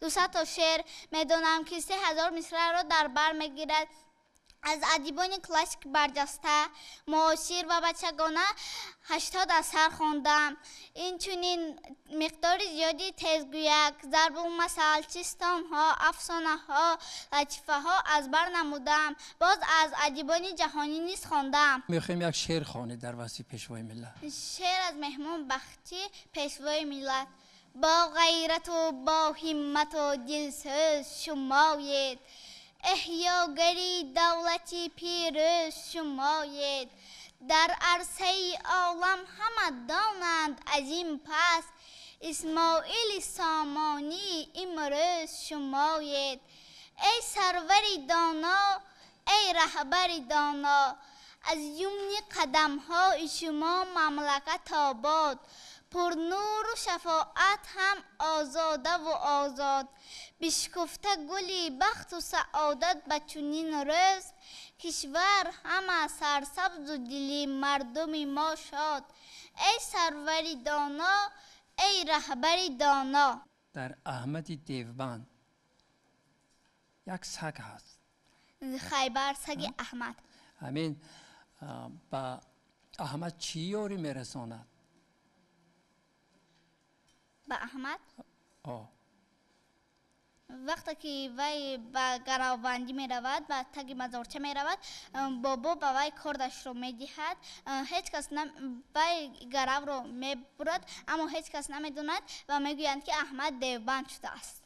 200 то шеър медонам, ки 3000 мисраъро дар бар мегирад. Аз адибони классик, барҷаста, муосир ва бачагона 80 асар хондам. Инчунин миқдори зиёди тезгӯяк, зарбулмасал, чистонҳо, афсонаҳо, латифаҳо аз бар намудам. Боз аз адибони ҷаҳонӣ низ хондам. Мехоҳем як шеър хонед дар васфи Пешвои миллат. Шеър аз Меҳмон Бахтӣ, Пешвои миллат. Бо ғайрату бо ҳиммату дилсӯз шумоед, эҳёгари давлати пирӯз шумоед. Дар арсаи олам ҳама донанд аз ин пас, Исмоили Сомонӣ имрӯз шумоед. Эй сарвари доно, эй раҳбари доно, аз юмни қадамҳои шумо мамлакат обод. Пурнуру шафоат ҳам озодаву озод. Бишкуфта гули бахту саодат ба чунин рӯз, кишвар ҳама сарсабзу дили мардуми мо шод. Эй сарвари доно, эй раҳбари доно. Дар Аҳмади Девбанд як саг ҳаст. Хайбар, саги Аҳмад. Ҳамин ба Аҳмад чӣ ёрӣ мерасонад? Ба Аҳмад? Вақте ки вай ба гаравбандӣ меравад, ба таги мазорча меравад, бобо ба вай кордашро медиҳад. Ҳеҷ кас вай гаравро мебурад, аммо ҳеҷ кас намедонад ва мегӯянд, ки Аҳмад девбанд шудааст.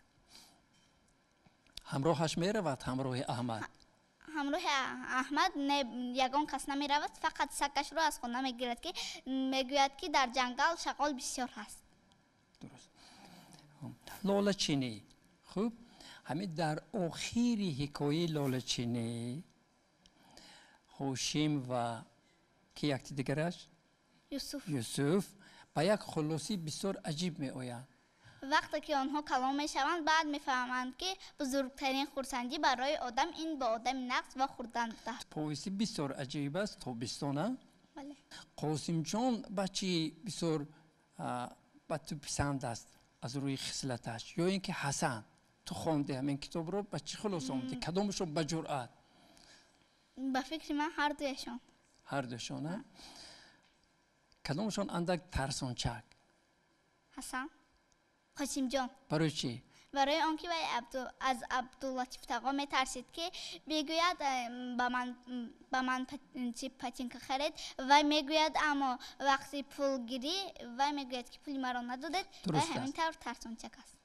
Ҳамроҳаш меравад, ҳамроҳи Аҳмад? Ҳамроҳи Аҳмад не, ягон кас намеравад, фақат сагашро аз хона мегирад, ки мегӯяд, ки дар ҷангал шағол бисёр ҳаст. Дуруст. Лолачинӣ. Хуб, ҳамин дар охири ҳикояи Лолачинӣ Ҳошим ва ки якти дигараш? Юсуф. Юсуф ба як хулосаи бисёр аҷиб меоянд. Вақте ки онҳо калон мешаванд, баъд мефаҳманд, ки бузургтарин хурсандӣ барои одам ин ба одами нағз вохӯрдан будааст. Повести бисёр аҷиб аст, тобистона. Бале. Қосимҷон бачаи бисёр ба ту писанд аст аз рӯи хислаташ, ё ин ки Ҳасан? Ту хонди ҳамин китобро, ба чӣ хулоса омадӣ? Кадомашон ба ҷуръат? Ба фикри ман, ҳардуяшон. Ҳардуяшон, а? Кадомашон андак тарсончак? Ҳасан, Қосимҷон. Барои чӣ? Барои он ки вай аз Абдуллатиф тағо метарсид, ки бигӯяд, ба ман чи патинка харед. Вай мегӯяд, аммо вақти пулгирӣ вай мегӯяд, ки пули маро надодед. Вай ҳамин тавр тарсончак аст.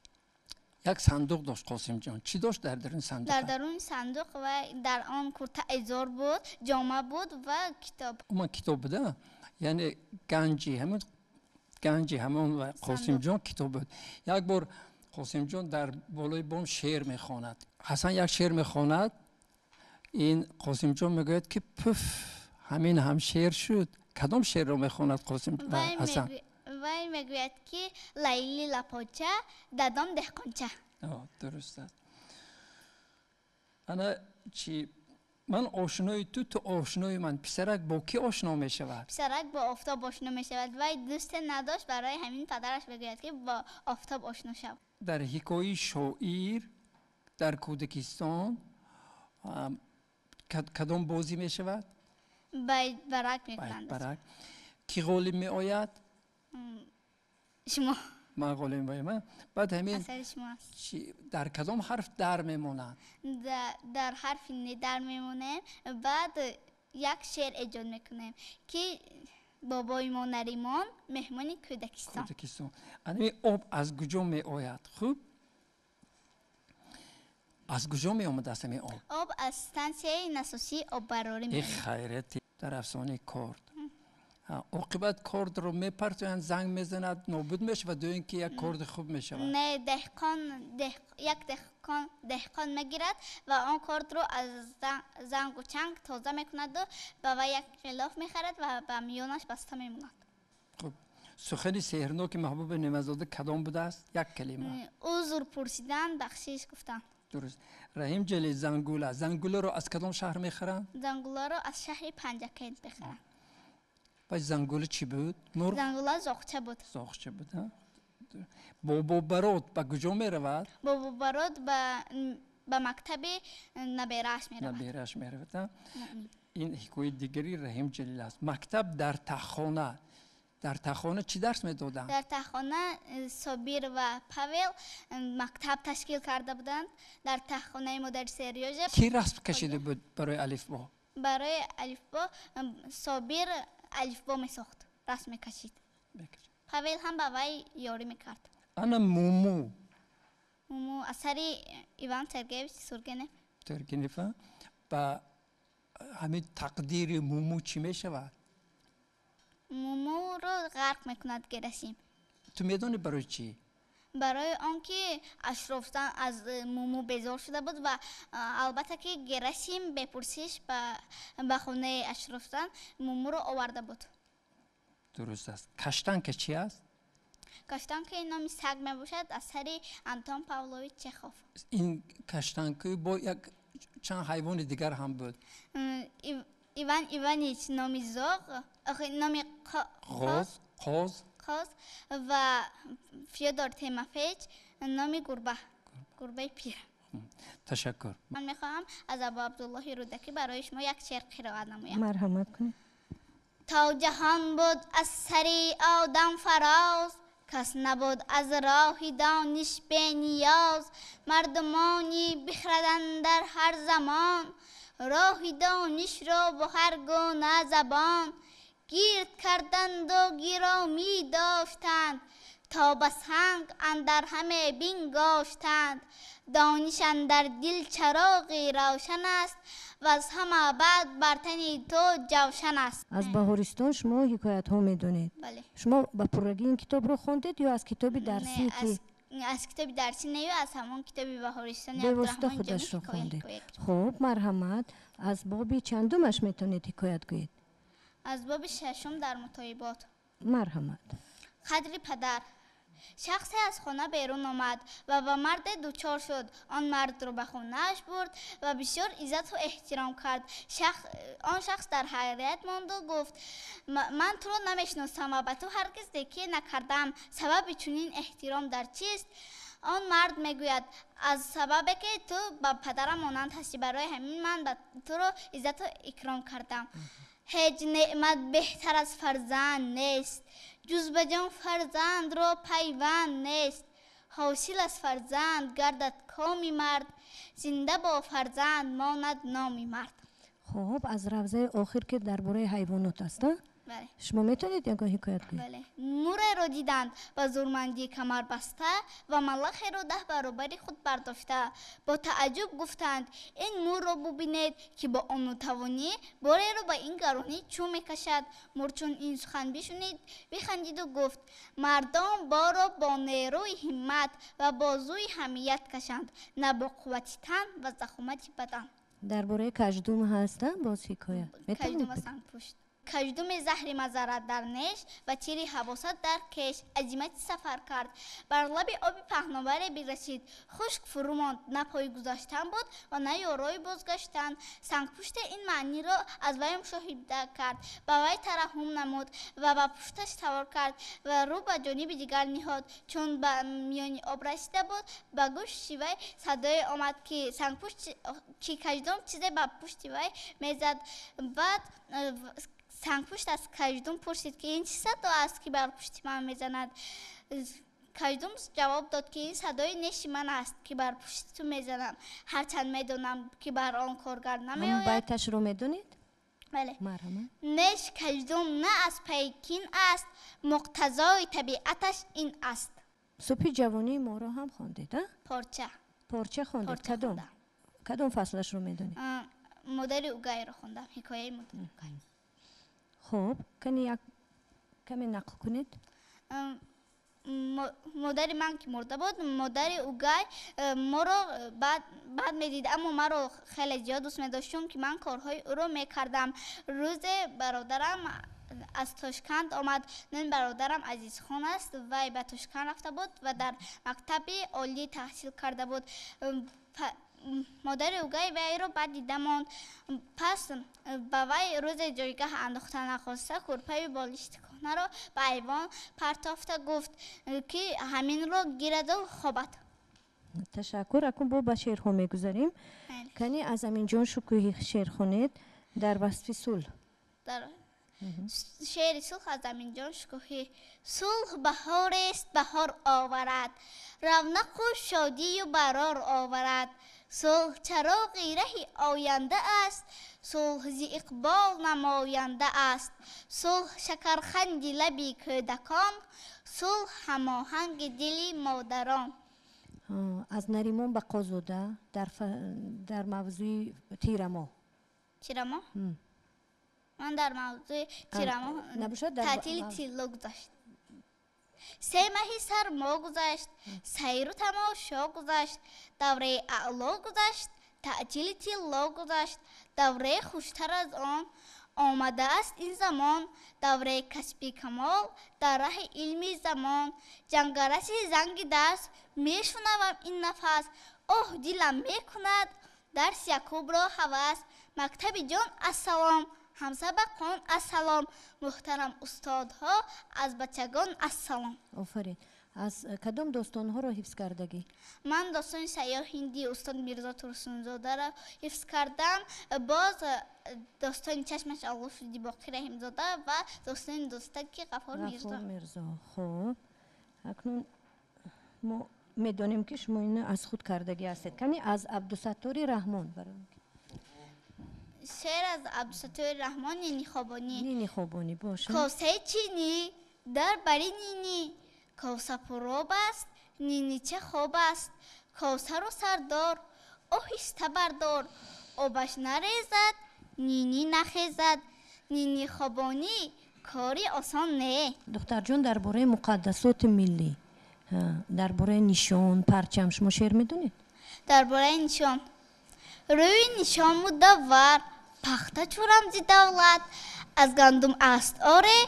Як сандуқ дошт Қосимҷон. Чӣ дошт дар даруни сандуқ? Дар даруни сандуқ ва дар он курта эзор буд, ҷома буд ва китоб. Уман китоб буда, яъне ганҷи ҳамин, ганҷи ҳамон Қосимҷон китоб буд. Як бор Қосимҷон дар болои бом шеър мехонад. Ҳасан як шеър мехонад, ин Қосимҷон мегӯяд, ки пуф, ҳамин ҳам шеър шуд. Кадом шеърро мехонад Қосим Ҳасан? Вай мегӯяд, ки лайли лапоча, дадом деҳқонча. Дуруст аст. Ана чи, ман ошнои ту, ту ошнои ман. Писарак бо кӣ ошно мешавад? Писарак бо офтоб ошно мешавад. Вай дӯсте надошт, барои ҳамин падараш мегӯяд, ки бо офтоб ошно шав. Дар ҳикояи Шоир дар кӯдакистон кадом бозӣ мешавад? Байтбарак мекунанд. Байтбарак. Кӣ ғолиб меояд? Шумо. Ман ғолиб меоям. Баъд ҳамин асари шумо аст. Дар кадом ҳарф дар мемонад? Дар ҳарфи не дар мемонем. Баъд як шеър эҷод мекунем, ки бобои мо Наримон меҳмони кӯдакистон. Кӯдакистон. Ана об аз куҷо меояд? Хуб, аз куҷо меомадааст ҳамин об? Об аз стансияи насосии оббарорӣ э меояд. Хайрати дар афсонаи корд оқибат кордро мепартоянд, занг мезанад, нобуд мешавад ё ин ки як корди хуб мешавад? Не, деҳқон, як деҳқон мегирад ва он кордро аз зангу чанг тоза мекунаду ба вай як ғилоф мехарад ва ба миёнаш баста мемонад. Хуб, сухани сеҳрноки Маҳбуби Неъматзода кадом будааст? Як калима. Узр пурсидан, бахшиш гуфтан. Дуруст. Раҳим Ҷалил, зангула. Зангуларо аз кадом шаҳр мехаранд? Зангуларо аз шаҳри Панҷакент мехаранд. Ва зангула чӣ буд? Мурғ? Зангула зоғча буд. Зоғча буд. Бобо Барот ба куҷо меравад? Бобо Барот ба мактаби наберааш меравад. Наберааш меравад. Ин ҳикояи дигари Раҳим Ҷалил аст. Мактаб дар таххона. Дар таххона чӣ дарс медоданд? Дар таххона Собир ва Павел мактаб ташкил карда буданд. Дар таххонаи модари Серёжа. Кӣ расм кашида буд барои алифбо? Барои алифбо Собир алифбо месохт, расм мекашид. Павел ҳам ба вай ёрӣ мекард. Ана Муму. Муму асари Иван Сергеевич Тургенев. Тургенев. Ба ҳамин тақдири Муму чӣ мешавад? Мумуро ғарқ мекунад Герасим. Ту медонӣ барои чӣ? Барои он ки Ашрофзан аз Муму безор шуда буд ва албатта ки Герасим бепурсиш ба хонаи Ашрофзан Мумуро оварда буд. Дуруст аст. Каштанка чӣ аст? Каштанка номи саг мебошад, асари Антон Павлович Чехов. Ин каштанка бо як чанд ҳайвони дигар ҳам буд. Иван Иванич номи зоғ, номи ғоз, қоз, қоз ва Фёдор Тимофеич номи гурба, гурбаи пир. Ташаккур. Ман мехоҳам аз Абу Абдуллоҳи Рӯдакӣ барои шумо як шеър қироат намоям. Марҳамат кунед. То ҷаҳон буд аз сари одам фароз, кас набуд аз роҳи дониш бениёз. Мардумони бихраданд дар ҳар замон, роҳи донишро бо ҳар гуна забон. Гирд карданду гиромӣ доштанд, то ба санг андар ҳаме бингоштанд. Дониш андар дил чароғи равшан аст, ва аз ҳама бад бар тани ту ҷавшан аст. Аз Баҳористон шумо ҳикоятҳо медонед? Бале. Шумо ба пуррагӣ ин китобро хондед ё аз китоби дарсӣ ки? Аз китоби дарсӣ не, аз ҳамон китоби Баҳористони бевосита Абдураҳмон Ҷомӣ худашро хондед. ҳикоят. Хуб, марҳамат, аз боби чандумаш метавонед ҳикоят гӯед? Аз боби шашум дар мутоибот. Марҳамат. Қадри падар. Шахсе аз хона берун омад ва ба марде дучор шуд. Он мардро ба хонааш бурд ва бисёр иззату эҳтиром кард. Он шахс дар ҳайрат монду гуфт: ман туро намешиносам ва ба ту ҳаргиз некӣ накардам. Сабаби чунин эҳтиром дар чист? Он мард мегӯяд: аз сабабе ки ту ба падарам монанд ҳастӣ, барои ҳамин ман ба туро иззату икром кардам. Ҳеҷ неъмат беҳтар аз фарзанд нест, ҷуз ба ҷон фарзандро пайванд нест. Ҳосил аз фарзанд гардад коми мард, зинда бо фарзанд монад номи мард. Хуб, аз равзаи охир ки дар бораи ҳайвонот аст, а? Бале. Шумо метавонед ягон ҳикоят гӯед? Бале. Муреро диданд ба зурмандӣ камар баста ва малахеро 10 баробари худ бардошта. Бо тааҷҷуб гуфтанд: ин мурро бубинед, ки бо ону тавонӣ бореро ба ин гаронӣ чӯ мекашад. Мур чун ин сухан бишунид, бихандиду гуфт: мардон борро бо нерӯи ҳиммат ва бозуи ҳамият кашанд, на бо қуввати тан ва захомати бадан. Дар бораи каждум ҳаст, а? Боз ҳикоя. Каждум ва сангпушт. Каждуми заҳри мазарат дар неш ва тири ҳавосат дар кеш азимати сафар кард. Бар лаби оби паҳноваре бирасид. Хушк фурӯ монд, на пой гузаштан буд ва на ёрои бозгаштан. Сангпуште ин маъниро аз вай мушоҳида кард, ба вай тараҳҳум намуд ва ба пушташ савор кард ва рӯ ба ҷониби дигар ниҳод. Чун ба миёни об расида буд, ба гӯши вай садое омад, ки сангпушт ки каждум чизе ба пушти вай мезад. Баъд сангпушт аз каждум пурсид, ки ин чӣ садо аст, ки бар пушти ман мезанад? Каждум ҷавоб дод, ки ин садои неши ман аст, ки бар пушти ту мезанам, ҳарчанд медонам, ки бар он коргар намеояд. Байташро медонед? Бале. Марҳамат. Неш каждум на аз пайи кин аст, муқтазои табиаташ ин аст. Субҳи ҷавонии моро ҳам хондед, а? Порча. Порча хондед. Порча Кадом? хондам. Кадом фаслашро медонед? Модари Угайро хондам, ҳикояи модари Угай. Хуб, кани як каме нақл кунед. Модари ман ки мурда буд, модари Угай моро бад медид, аммо маро хеле зиёд дӯст медошт, чунки ман корҳои ӯро мекардам. Рӯзе бародарам аз Тошканд омад. Номи бародарам Азизхон аст. Вай ба Тошканд рафта буд ва дар мактаби олӣ таҳсил карда буд. Модари угай вайро бад дида монд. Пас ба вай рӯзе ҷойгаҳ андохта нахоста, кӯрпаю болишти кӯҳнаро ба айвон партофта гуфт, ки ҳаминро гираду хобад. Ташаккур. Акун бо ба шеърҳо мегузарем. Кани аз Аминҷон Шукӯҳӣ шеър хонед дар васфи сулҳ. Дар шеъри сулҳ аз Аминҷон Шукӯҳӣ. Сулҳ баҳорест, баҳор оварад, равнақу шодию барор оварад. Сулҳ чароғи раҳи оянда аст, сулҳ зи иқбол намоянда аст. Сулҳ шакарханди лаби кӯдакон, сулҳ ҳамоҳанги дили модарон. Аз Наримон Бақозода дар мавзӯи тирамоҳ. Тирамоҳ? Ман дар мавзӯи тирамоҳ таътили тилло гузашт. Се маҳи сармо гузашт, сайру тамошо гузашт, давраи аъло гузашт, таътили тилло гузашт, давраи хуштар аз он омадааст ин замон, давраи касби камол дар раҳи илми замон. Ҷангараси занги даст мешунавам ин нафас, оҳ, дилам мекунад дарси Якубро ҳавас. Мактаби ҷон ассалом, ҳамсабақон ассалом, муҳтарам устодҳо аз бачагон ассалом. Офарин. Аз кадом достонҳоро ҳифз кардагӣ? Ман достони Сайёҳ Ҳиндӣ устод Мирзо Турсунзодаро ҳифз кардам, боз достони Чашмаш Алло шуди Боқӣ Раҳимзода ва достони Дӯстаки Ғаффор Мирзо. Ғаффор Мирзо. Хуб, акнун мо медонем, ки шумо ино аз худ кардагӣ ҳастед. Кани аз Абдусаттори Раҳмон барои шеър аз Абдусаттори Раҳмон Нини Хобонӣ. Нини Хобонӣ бошад. Косаи чинӣ дар бари нини, коса пуроб аст, нинича хоб аст. Косаро сардор, оҳиста бардор, обаш нарезад, нинӣ нахезад. Нини Хобонӣ кори осон не. Духтарҷон, дар бораи муқаддасоти миллӣ, дар бораи нишон, парчам шумо шеър медонед? Дар бораи нишон. Рӯи нишон мудаввар, пахта чу рамзи давлат, аз гандум аст оре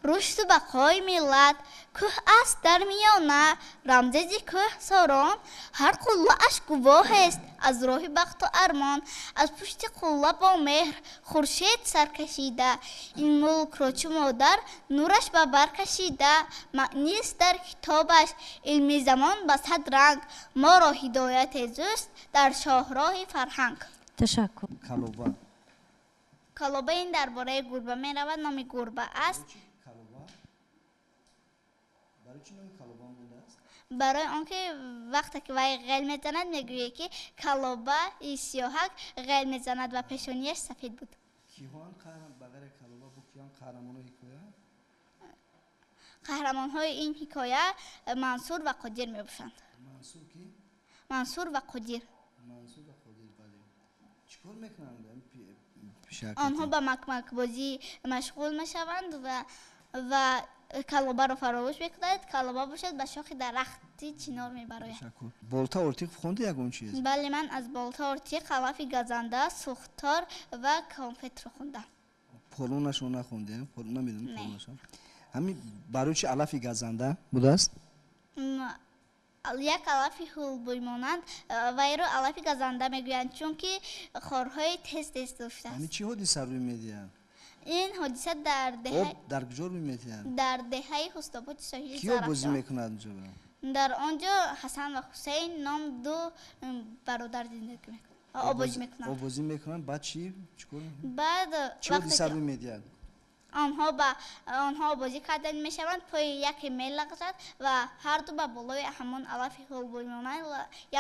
рушду бақои миллат. Кӯҳ аст дар миёна, рамзези кӯҳсорон, ҳар қуллааш гувоҳест аз роҳи бахту армон. Аз пушти қулла бо меҳр хуршед саркашида, ин мулкро чу модар нураш ба бар кашида. Маънист дар китобаш илми замон ба сад ранг, моро ҳидояте зуст дар шоҳроҳи фарҳанг. Ташаккур. Калоба. Калоба ин дар бораи гурба меравад, номи гурба аст. Барои он ки вақте ки вай ғел мезанад, мегӯяд, ки калобаи сиёҳак ғел мезанад ва пешонияш сафед буд. Қаҳрамонҳои ин ҳикоя Мансур ва Қодир мебошанд. Мансур ва Қодир. Онҳо ба макмакбозӣ машғул мешаванд ва калобаро фаромӯш мекунанд. Калоба бошад, ба шохи дарахти чинор мебарояд. Болта Ортиқ хонди ягон чиз? Бале, ман аз Болта Ортиқ Алафи газанда, Сӯхтор ва Конфетро хондам. Полонашро нахондем? Намедонам полонашро. Ҳамин барои чи алафи газанда будааст? Як алафи ҳулбӯймонанд, вайро алафи газанда мегӯянд, чунки хорҳои тез тез доштааст. Ҳамин чӣ ҳодиса рӯй медиҳад? Ин ҳодиса дар деҳа Об дар куҷо рӯй медиҳад? Дар деҳаи Ҳустободи соҳили Киё бозӣ Зарафшон. мекунад онҷо? Дар он ҷо Ҳасан ва Ҳусейн ном ду бародар зиндагӣ мекунанд, обозӣ мекунанд. Обозӣ мекунанд, баъд чӣ? Чӣ кор мекунанд? Баъд Чӣ вақте ҳодиса ки рӯй медиҳад? Онҳо бозӣ кардан мешаванд, пои яке мелағзад ва ҳарду ба болои ҳамон алафи ҳулбӯймонанд,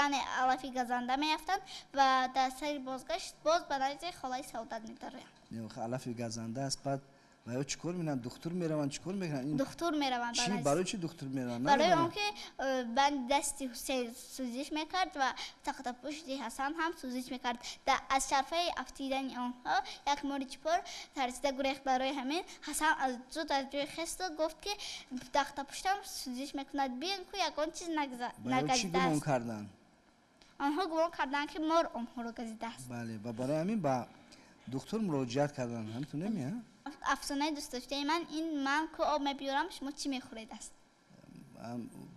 яъне алафи газанда меафтанд ва дар сари бозгашт боз ба назди холаи Саодат медароянд. Алафи газанда аст, баъд ва ё чӣ кор мекунанд? Духтур мераванд, чӣ кор мекунанд? Духтур мераванд. Чӣ, барои чӣ духтур мераванд? Барои он ки банди дасти Ҳусейн сӯзиш мекард ва тахтапушти Ҳасан ҳам сӯзиш мекард. Аз шарфаи афтидани онҳо як мори чипор тарсида гурехт. Барои ҳамин Ҳасан зуд аз ҷои хесту гуфт, ки тахтапуштам сӯзиш мекунад, бин ку ягон чиз Чӣ гумон нагазидааст. карданд? Онҳо гумон карданд, ки мор онҳоро газидааст. Бале, ва барои ҳамин ба духтур муроҷиат карданд, ҳамтун неми? Афсонаи дӯстдоштаи ман ин «Ман ку об мебиёрам, шумо чӣ мехӯред» аст.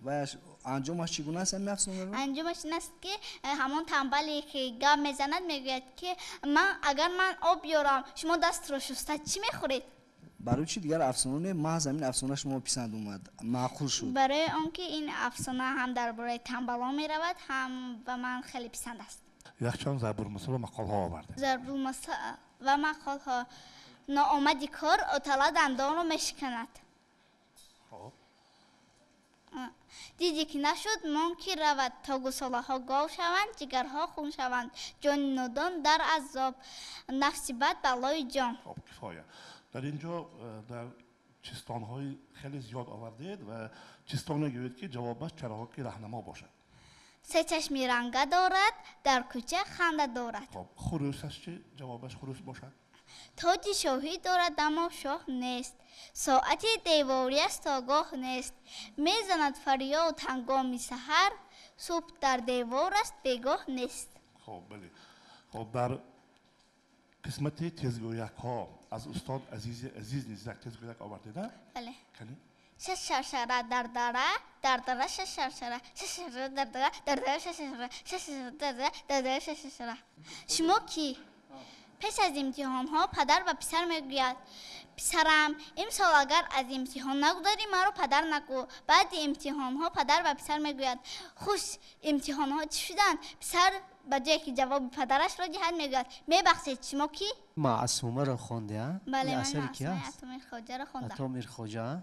Ваяш Анҷомаш чӣ гуна аст ҳамин афсонаро? Анҷомаш ин аст, ки ҳамон тамбале ки гап мезанад, мегӯяд, ки ман агар ман об биёрам, шумо дастро шуста чӣ мехӯред? Барои чӣ дигар афсона не, маҳз ҳамин афсона шумо писанд омад, маъқул шуд? Барои он ки ин афсона ҳам дар бораи тамбалон меравад, ҳам ба ман хеле писанд аст. Якчанд зарбулмасал ва мақолҳо овардем. Зарбулмасал ва мақолҳо. Ноомади кор отала дандонро мешиканад. Хоб. Диди ки нашуд, мон ки равад, то гусолаҳо гов шаванд, ҷигарҳо хун шаванд. Ҷони нодон дар азоб, нафси бад балои ҷон. Хоб, кифоя. Дар ин ҷо дар чистонҳои хеле зиёд овардед ва чистоне гӯед, ки ҷавобаш чароғаки раҳнамо бошад. Се чашми ранга дорад, дар кӯча ханда дорад. Хоб, хурӯсаш чӣ ҷавобаш хурӯс бошад? Тоҷи шоҳӣ дорад, аммо шоҳ нест. Соати девориаст, огоҳ нест. Мезанад фарёд ҳангоми саҳар, субҳ дар девор аст, бегоҳ нест. Хоб, бале. Хоб, дар қисмати тезгӯякҳо аз устод Азизи Азиз низ як тезгӯяк овардед, а? Бале. Кани? Шаш шаршара дар дара, дар дара шаш шаршара, шаш шаршара дар дара, дар дара шаш шаршара, шаш шаршара дар дара, дар дара шаш шаршара. Шумо кӣ? Пеш аз имтиҳонҳо падар ба писар мегӯяд: писарам, имсол агар аз имтиҳон нагузарӣ, маро падар нагӯ. Баъди имтиҳонҳо падар ба писар мегӯяд: хуш, имтиҳонҳо чӣ шуданд? Писар ба ҷое ки ҷавоби падарашро диҳад, мегӯяд: мебахшед, шумо кӣ? Маъсумаро хонде, а? Бале, Ин ман асари ки Маъсумаи аст? Атомир Хоҷаро хондам. Атомир Хоҷа, а?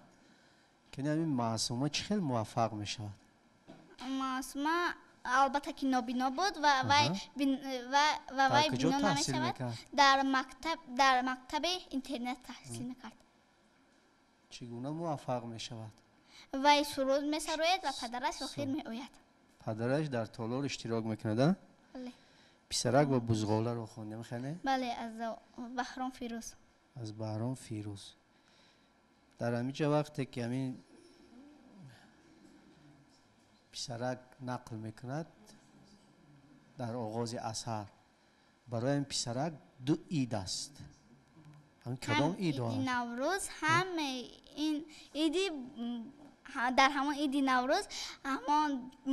Кани, ҳамин Маъсума чӣ хел муваффақ мешавад? Маъсума албатта ки нобино буд ва вай ва Дар вай куҷо бино таҳсил намешавад. мекард? Дар мактаби интернат таҳсил мекард. Чӣ гуна муваффақ мешавад? Вай суруд месарояд ва падараш охир меояд. Падараш дар толор иштирок мекунад, а? Бале. Писарак ва бузғоларо хондем, хеле? Бале, аз Баҳром Фирӯз. Аз Баҳром Фирӯз. Дар ҳамин ҷо вақте ки ҳамин писарак нақл мекунад дар оғози асар, барои ҳамин писарак ду ид аст. Ҳамин кадом ҳам ид иди аст? Наврӯз, ҳам ин иди дар ҳамон иди Наврӯз ҳамон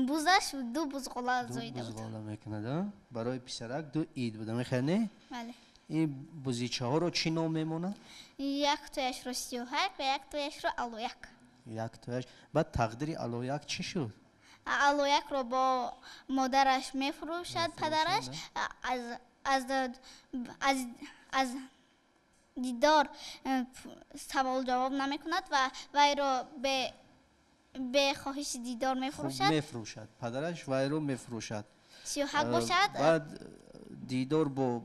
бузаш ду бузғола Ду зоида буд. бузғола мекунад, а? Барои писарак ду ид буда, мехоҳед, не? Бале. Ин бузичаҳоро чӣ ном мемонад? Яктояшро Сиёҳак ва яктояшро Алояк. Яктояш. Баъд тақдири Алояк чӣ шуд? Алоякро бо модараш мефурӯшад падараш, аз аз аз аз Дидор савол ҷавоб намекунад ва вайро бе хоҳиши Дидор Хуб, мефурӯшад. Мефурӯшад, падараш вайро мефурӯшад. Сиёҳак бошад. Баъд Дидор бо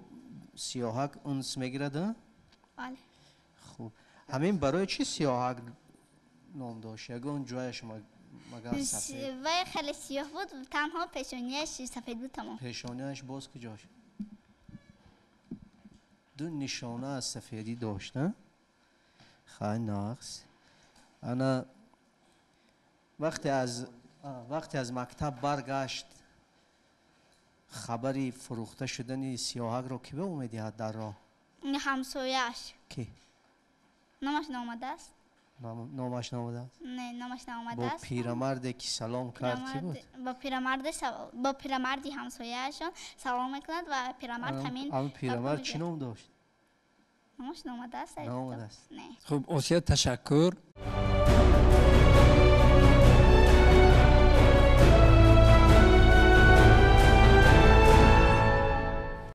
Сиёҳак унс мегирад, а? Бале. Хуб, ҳамин барои чӣ Сиёҳак ном дошт? Ягон ҷояш магар сафед? Вай хеле сиёҳ буд, танҳо пешонияш сафед буд, тамом. Пешонааш боз куҷош? Ду нишона аз сафедӣ дошт, а? Хай, нақс. Ана вақте аз мактаб баргашт, хабари фурӯхта шудани Сиёҳакро кӣ ба ӯ медиҳад дар роҳ? Ҳамсояаш. Кӣ? Номаш наомадааст. Номаш наомадааст? Не, номаш Бо наомадааст. пирамарде ки салом кард, кӣ буд? Бо пирамарди ҳамсояашон салом мекунад ва пирамард ҳамин Ҳамин пирамард гапро чӣ ном дошт? Номаш наомадааст. Наомадааст. Не. Хуб, Осия, ташаккур.